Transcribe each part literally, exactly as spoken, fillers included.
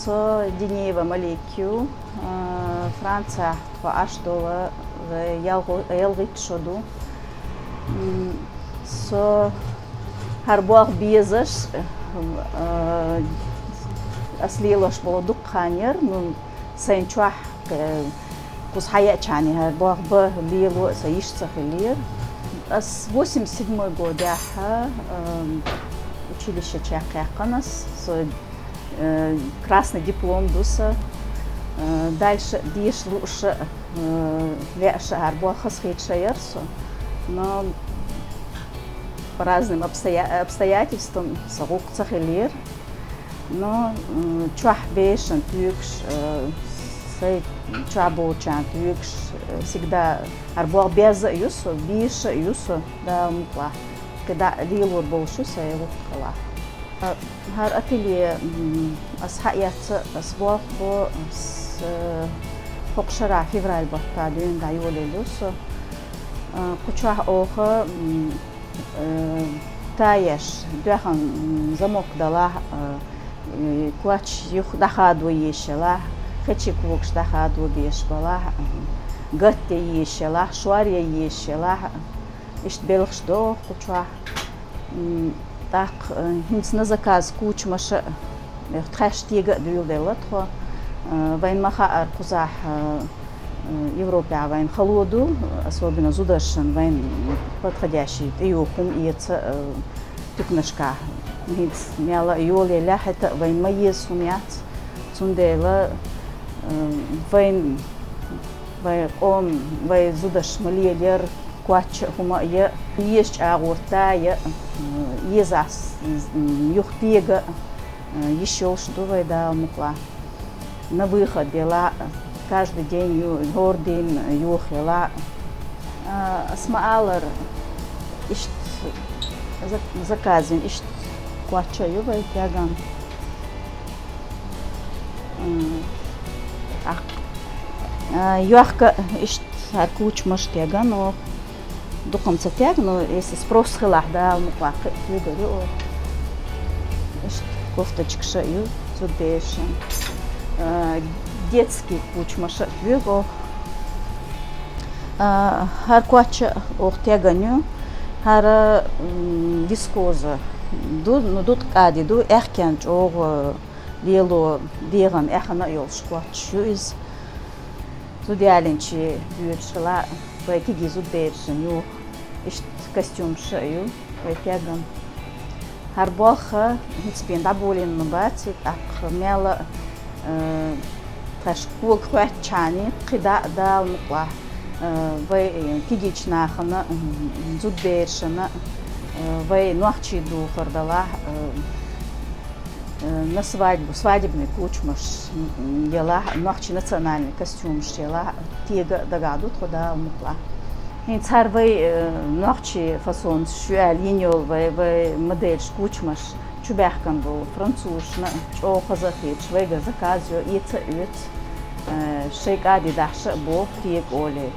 Со Динеева Малика ю, а, Францехь тхо Ӏаш дола ялгӀу-, ялхитта шо ду. М, со хӀара болх безаш, а, ас лелош бола дукха хан яр, ну, сайн чохь, э, кхуза хьаяьчхьана хӀара болх бан лело а сан йиш ца хилира. Ас восемьдесят седьмой годехь, э, училищехь чакхъяьккхина ас, со э, красный диплом ду сан. Э, дальше деша лууш а, э, лаьаш а хӀара болх хазахеташ а яр со. Но по разным обстоя-, обстоятельствам сан гӀуллакх ца хилира. Но, м, чохь берашна туьйсуш, э, сайн чохь болчарна туьйсуш, э, всегда хӀара болх беза а ю со, безаш а ю со, Дала мукъалахь. КхидӀа а лелор болуш ю сайн гӀуллакх. ХӀара ателье, м, ас хьаэцна, ас болх бо, ас, э, хӀокху шарахь февраль баттахь дуьйна дӀайолаелла ю со. Э, кху чохь оха, м, э, таеш, доьхна, м, замок далахь, э, э, коч юха дӀахадо езаш елахь, хечи когаш дӀахадо безаш балахь, э, гатт ян езаш елахь, шор ян езаш елахь, иштта белхаш до кху чохь. М, тӀаккха, э, хӀинца на заказ кучамаш а, э, тхаьш тега а дуьйладелла тхо. Э, вайна ма хаъара кхузахь, э, э, Европехь вайна хало ду, особенно зударшна вайна подходящий тӀеюху хӀума эца, э, туьканашкахь. ХӀинца мелла а йолаеллехь, хӀета а вайна ма еза хӀума яц. Цундела, э, вайн, вайн къоман, вайн зударшна ма лелаяр, коч а, хӀума а я, езачу агӀор та я, э, езахь, м, юха тега а, э, йиш йолуш ду вай, Дала мукъалахь. На выход елахь, каждый день ю-, хӀора дийнна юха елахь. А, ас ма-аллара, иштта зак-, заказ йина, иштта коч а ю вай теган. М, тӀаккха, а, йохка иштта хӀара кучамаш теган оха. Дукха-м ца тегна, но если спрос хилахь, Дала мукъалахь, кхин а тоьгур ю оха. Иштта кофточкаш а ю зудаберашна. А, детский кучамаш а тоьгу оха. А, хӀара коч а оха теган ю, хӀара, м, вискоза ду, ну, дукха кӀади ду, аьхкенна чӀогӀа лело, дегӀан аьхна а йолуш коч ю иза. Зуда ялийначу доьдуш хилахь, вай кегий зудаберашна юха. Иштта костюмаш а ю вай теган. ХӀара болх хӀинца бен дӀаболийна бац, тӀаккха мелла а, э, тхаьш кога хоьттучхьана, кхидӀа а, Дала мукъалахь, э, вай, э, кегийчу нахана, м, зудаберашна, э, вай нохчий духар далахь, э, э, на свадьбу, свадебный кучамаш, м, елахь, нохчий национальный костюмаш елахь, тега а дагахь ду тхо, Дала мукъалахь. ХӀинца хӀара вай, э, нохчий фасонаш ю аьлла йина йолу вай, вай модельш кучамаш чубаьхкина болу французашна чӀогӀа хаза а хеташ, вайгара заказ йо, эца а оьцу, э, шайн кӀади дахьаш а боху тега олий.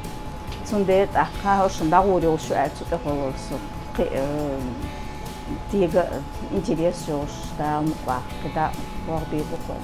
Цундела тӀаккха хӀоршна дӀагӀур йолуш ю аьлла цу тӀехула со кхин, э, тега а интерес йолуш, Дала мукъалахь, кхидӀа а болх бийр бу-кх вай.